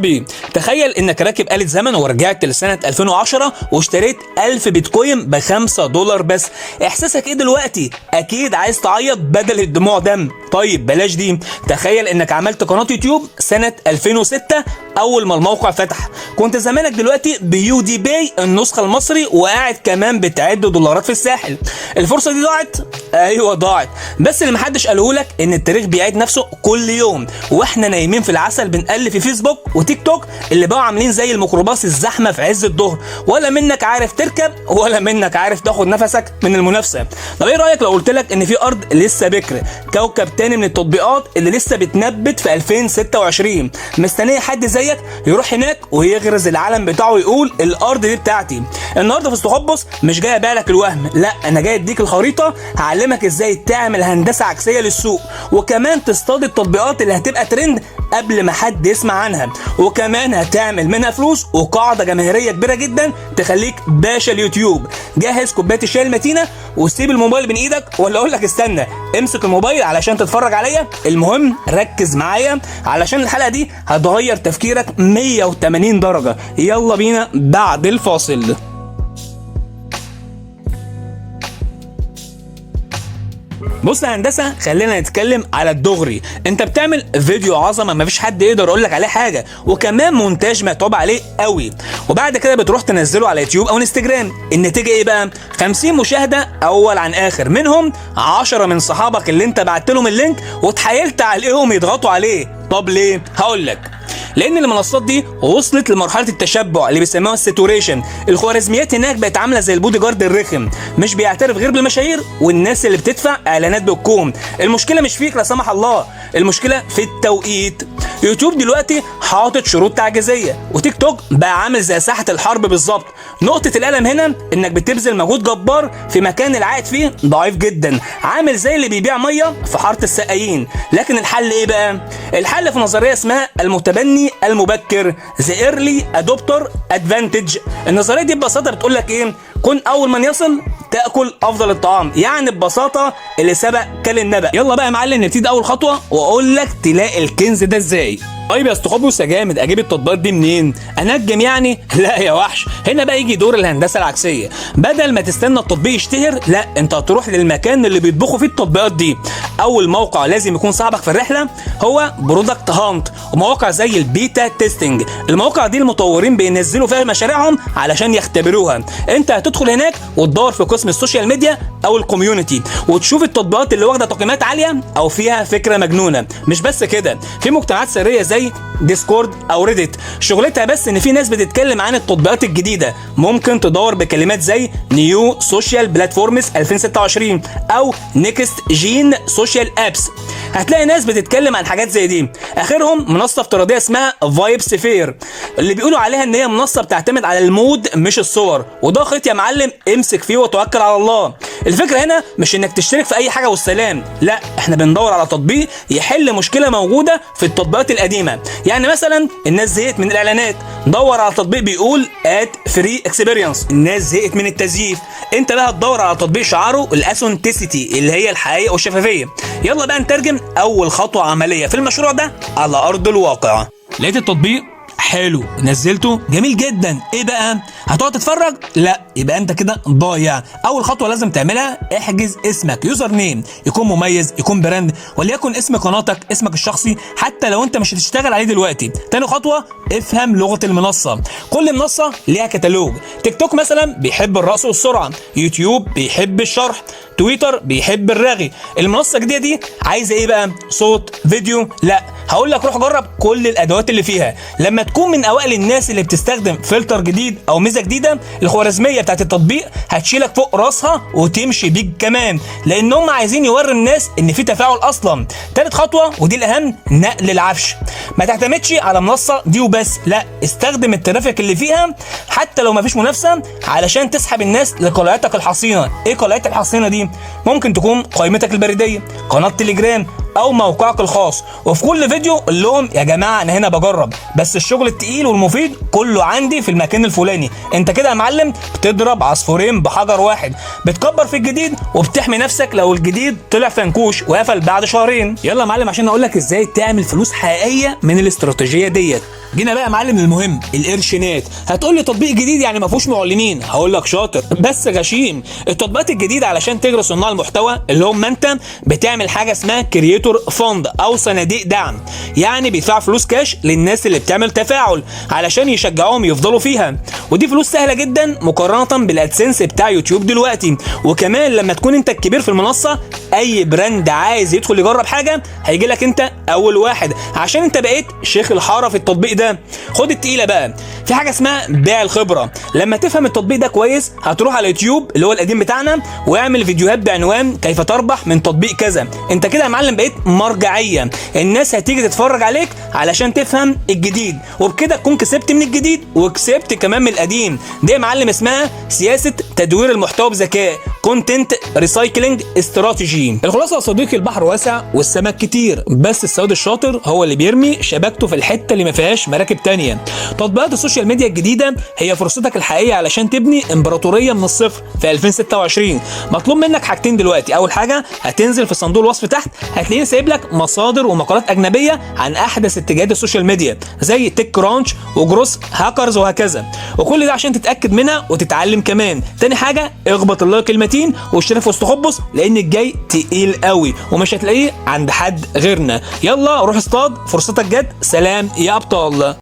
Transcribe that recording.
صاحبي، تخيل انك راكب آلة زمن ورجعت لسنة 2010 واشتريت 1000 بيتكوين ب5 دولار بس. احساسك ايه دلوقتي؟ اكيد عايز تعيط بدل الدموع دم. طيب بلاش دي، تخيل انك عملت قناة يوتيوب سنة 2006 اول ما الموقع فتح، كنت زمانك دلوقتي PewDiePie النسخة المصري وقاعد كمان بتعد دولارات في الساحل. الفرصة دي ضاعت؟ ايوه ضاعت، بس اللي محدش قاله لك ان التاريخ بيعيد نفسه كل يوم، واحنا نايمين في العسل بنقلب في فيسبوك وتيك توك اللي بقوا عاملين زي الميكروباص الزحمة في عز الظهر، ولا منك عارف تركب ولا منك عارف تاخد نفسك من المنافسه. طب ايه رايك لو قلت لك ان في ارض لسه بكر، كوكب تاني من التطبيقات اللي لسه بتنبت في 2026، مستنيه حد زيك يروح هناك ويغرز العلم بتاعه ويقول الارض دي بتاعتي؟ النهارده في استخبص مش جاي ابيع لك الوهم، لا، انا جاي اديك الخريطه، هعلمك ازاي تعمل هندسة عكسية للسوق، وكمان تصطاد التطبيقات اللي هتبقى ترند قبل ما حد يسمع عنها، وكمان هتعمل منها فلوس وقاعدة جماهيرية كبيرة جدا تخليك باشا اليوتيوب. جهز كوباية الشاي المتينة وسيب الموبايل من ايدك، ولا اقول لك استنى، امسك الموبايل علشان تتفرج عليا. المهم ركز معايا علشان الحلقة دي هتغير تفكيرك 180 درجه. يلا بينا بعد الفاصل. بص يا هندسه، خلينا نتكلم على الدغري. انت بتعمل فيديو عظمه مفيش حد يقدر يقول لك عليه حاجه، وكمان مونتاج متعوب عليه قوي، وبعد كده بتروح تنزله على يوتيوب او انستجرام. النتيجة ايه بقى؟ 50 مشاهده اول عن اخر، منهم 10 من صحابك اللي انت بعت لهم ال link وتحايلت عليهم يضغطوا عليه. طب ليه؟ هقول لك، لان المنصات دي وصلت لمرحلة التشبع اللي بيسموها ال saturation. الخوارزميات هناك بقت عامله زي البودي جارد الرخم، مش بيعترف غير بالمشاهير والناس اللي بتدفع اعلانات بالكوم. المشكلة مش فيك لا سمح الله، المشكلة في التوقيت. يوتيوب دلوقتي حاطط شروط تعجيزيه، وتيك توك بقى عامل زي ساحة الحرب بالظبط. نقطة الالم هنا انك بتبذل مجهود جبار في مكان العائد فيه ضعيف جدا، عامل زي اللي بيبيع مية في حارة السقايين. لكن الحل ايه بقى؟ الحل في نظرية اسمها المتبني المبكر، the early adopter advantage. النظرية دي ببساطة بتقول لك ايه؟ كن اول من يصل تاكل افضل الطعام. يعني ببساطة اللي سبق كل النبأ. يلا بقى يا معلم نبتدي اول خطوة واقول لك تلاقي الكنز ده ازاي. طيب يا استخبص يا جامد، اجيب التطبيقات دي منين؟ انجم يعني؟ لا يا وحش، هنا بقى يجي دور الهندسة العكسيه. بدل ما تستنى التطبيق يشتهر، لا، انت هتروح للمكان اللي بيطبخوا فيه التطبيقات دي. اول موقع لازم يكون صاحبك في الرحلة هو Product Hunt ومواقع زي ال beta testing. المواقع دي المطورين بينزلوا فيها مشاريعهم علشان يختبروها. انت هتدخل هناك وتدور في قسم ال social media او ال community وتشوف التطبيقات اللي واخده تقييمات عالية او فيها فكرة مجنونه. مش بس كده، في مجتمعات سرية زي Discord او Reddit شغلتها بس ان في ناس بتتكلم عن التطبيقات الجديده. ممكن تدور بكلمات زي new social platforms 2026 او next gen social apps، هتلاقي ناس بتتكلم عن حاجات زي دي. اخرهم منصة افتراضية اسمها Vibesphere اللي بيقولوا عليها ان هي منصة بتعتمد على ال mood مش الصور، وده خيط يا معلم امسك فيه وتوكل على الله. الفكرة هنا مش انك تشترك في اي حاجة والسلام، لا، احنا بندور على تطبيق يحل مشكلة موجودة في التطبيقات القديمه. يعني مثلا الناس زهقت من الاعلانات، دور على تطبيق بيقول ad free experience. الناس زهقت من التزييف، انت بقى هتدور على تطبيق شعاره ال authenticity اللي هي الحقيقة والشفافيه. يلا بقى نترجم اول خطوة عملية في المشروع ده على ارض الواقع. لقيت التطبيق حلو، نزلته، جميل جدا. ايه بقى؟ هتقعد تتفرج؟ لا، يبقى انت كده ضايع. اول خطوة لازم تعملها، احجز اسمك، username يكون مميز، يكون brand، وليكن اسم قناتك، اسمك الشخصي، حتى لو انت مش هتشتغل عليه دلوقتي. تاني خطوه، افهم لغة المنصه. كل منصة ليها كتالوج. تيك توك مثلا بيحب الرقص والسرعه، يوتيوب بيحب الشرح، تويتر بيحب الرغي. المنصة الجديدة دي عايزه ايه بقى؟ صوت، فيديو؟ لا، هقول لك روح جرب كل الادوات اللي فيها. لما تكون من اوائل الناس اللي بتستخدم فلتر جديد او ميزة جديده، الخوارزمية بتاعت التطبيق هتشيلك فوق راسها وتمشي بيك كمان، لان هم عايزين يوروا الناس ان في تفاعل اصلا. تالت خطوة ودي الاهم، نقل العفش. ما تعتمدش على منصة دي وبس، لا، استخدم ال traffic اللي فيها حتى لو ما فيش منافسه علشان تسحب الناس لقلعتك الحصينه. ايه قلعتك الحصينه دي؟ ممكن تكون قائمتك البريديه، قناة تليجرام، او موقعك الخاص. وفي كل فيديو قول لهم يا جماعة انا هنا بجرب، بس الشغل التقيل والمفيد كله عندي في المكان الفلاني. انت كده يا معلم بتضرب عصفورين بحجر واحد، بتكبر في الجديد وبتحمي نفسك لو الجديد طلع فنكوش وقفل بعد شهرين. يلا يا معلم عشان اقول لك ازاي تعمل فلوس حقيقية من الاستراتيجية ديت. جينا بقى يا معلم للمهم، القرشينات. هتقول لي تطبيق جديد يعني ما فيهوش معلنين، هقول لك شاطر بس غشيم. التطبيقات الجديدة علشان تغري صناع المحتوى اللي هم انت بتعمل حاجة اسمها creator fund او صناديق دعم، يعني بيدفعوا فلوس كاش للناس اللي بتعمل تفاعل علشان يشجعوهم يفضلوا فيها، ودي فلوس سهلة جدا مقارنة بال AdSense بتاع يوتيوب دلوقتي. وكمان لما تكون انت الكبير في المنصة، اي brand عايز يدخل يجرب حاجة هيجي لك انت اول واحد، عشان انت بقيت شيخ الحارة في التطبيق ده. خد التقيله بقى، في حاجة اسمها بيع الخبرة. لما تفهم التطبيق ده كويس هتروح على اليوتيوب اللي هو القديم بتاعنا واعمل فيديوهات بعنوان كيف تربح من تطبيق كذا. انت كده يا معلم بقيت مرجعية، الناس هتيجي تتفرج عليك علشان تفهم الجديد، وبكده تكون كسبت من الجديد وكسبت كمان من القديم. دي يا معلم اسمها سياسة تدوير المحتوى بذكاء، content recycling strategy. الخلاصة يا صديقي، البحر واسع والسمك كتير، بس الصياد الشاطر هو اللي بيرمي شبكته في الحتة اللي ما فيهاش مراكب تانية. تطبيقات ال social media الجديدة هي فرصتك الحقيقية علشان تبني امبراطورية من الصفر في 2026. مطلوب منك حاجتين دلوقتي. اول حاجة، هتنزل في صندوق الوصف تحت هتلاقيني سايب لك مصادر ومقالات اجنبية عن احدث اتجاهات ال social media زي TechCrunch و Growth Hackers وهكذا، وكل ده عشان تتاكد منها وتتعلم كمان. تاني حاجة، اخبط ال like المتين واشترك في وسط لان الجاي تقيل قوي ومش هتلاقيه عند حد غيرنا. يلا روح اصطاد، فرصتك جت. سلام يا ابطال.